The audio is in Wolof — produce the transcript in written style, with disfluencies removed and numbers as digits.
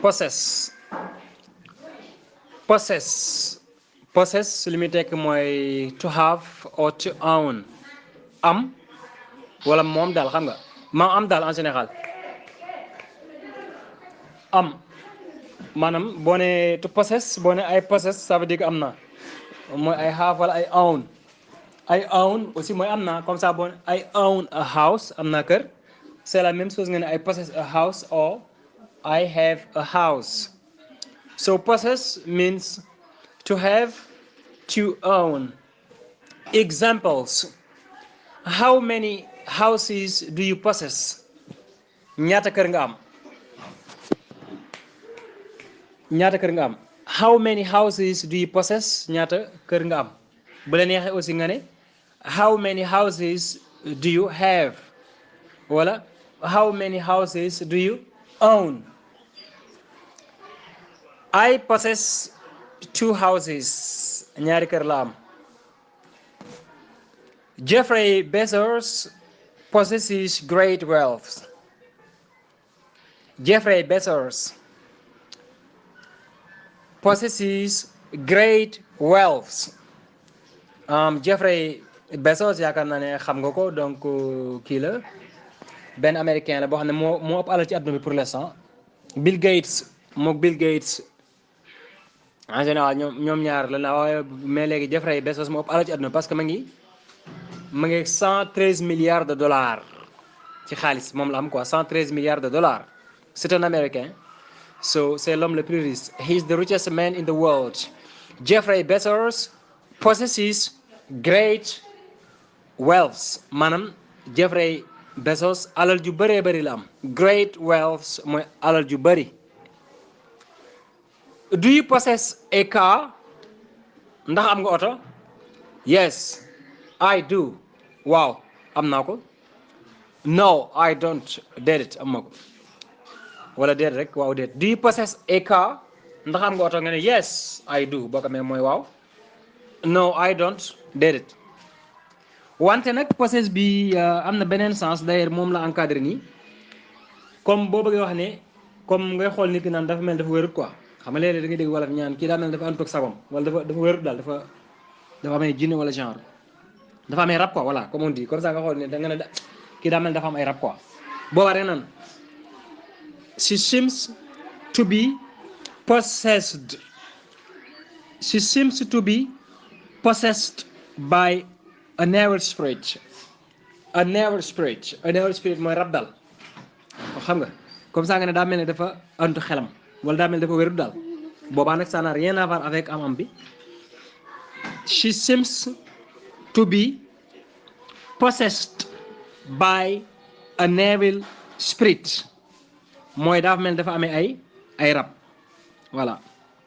possess possess li muy tekk mooy to have or to own am wala moom daal xam nga ma am daal en général am maanaam boo ne to possess boo ne I possess ça veut dire que am na mooy I have wala I own aussi mooy am naa comme ça boo ne I own a house am naa kër c'est la même chose nga ne I possess a house or I have a house. So possess means to have, to own. Examples. How many houses do you possess? Ñaata kër nga am? Ñaata kër nga am? How many houses do you possess? Ñaata kër nga am? Bu la neexee aussi nga ne how many houses do you have? Wala how many houses do you own? I possess 2 houses. Ñaari kër la am. Jeffrey Bezos possesses great wealth. Jeffrey Bezos possesses great wealth. Jeffrey Bezos yaakaar naa ne xam nga ko donc kii la benn américain la boo xam ne moo ëpp alal ci àdduna bi pour l'instant. Bill Gates mook Bill Gates en général ñoom ñaar la waaye mais léegi Jeffrey Bezos moo ëpp alal ci àdduna parce que ma ngi 113 milliards de dollars ci xaalis moom la am quoi 113 milliards de dollars. C'est un Américain. So c'est l'homme le plus riche. He is the richest man in the world. Jeffrey Bezos possesses great wealth. Maanaam Jeffrey Bezos alal ju bëree bëri la am. Great wealth mooy alal ju bëri. Do you possess a car? Ndax am nga oto? Yes, I do. Waaw, am naa ko. No, I don't. Déedéet am ma ko. Wala déet rek waaw déet. Do you possess a car? Ndax am nga oto nga ne yes, I do. Boo ko amee mooy waaw. No, I don't. Déedéet. Wante nag possess bi am na beneen sens d'ailleurs moom la encadré nii comme boo bëggee wax ne comme ngay xool nit ki naan dafa mel dafa wérut quoi xam nga léeg-léeg da ngay dégg wala ñaan kii daa mel dafa ànd ak sagom wala dafa wérut daal dafa amee jinne wala genre dafa amee rab quoi voilà comme on dit comme ça nga xool ne da nga ne kii daa mel dafa am ay rab quoi boobaa rek nan she seems to be possessed. She seems to be possessed by an evil spirit. An evil spirit. An evil spirit mooy rab daal xam nga comme ça nga ne daa mel ne dafa antu xelam wala daa mel dafa wérut daal boobaa nag ça n'a rien à voir avec am bi. She seems to be possessed by an evil spirit mooy dafa mel dafa amee ay rab voilà.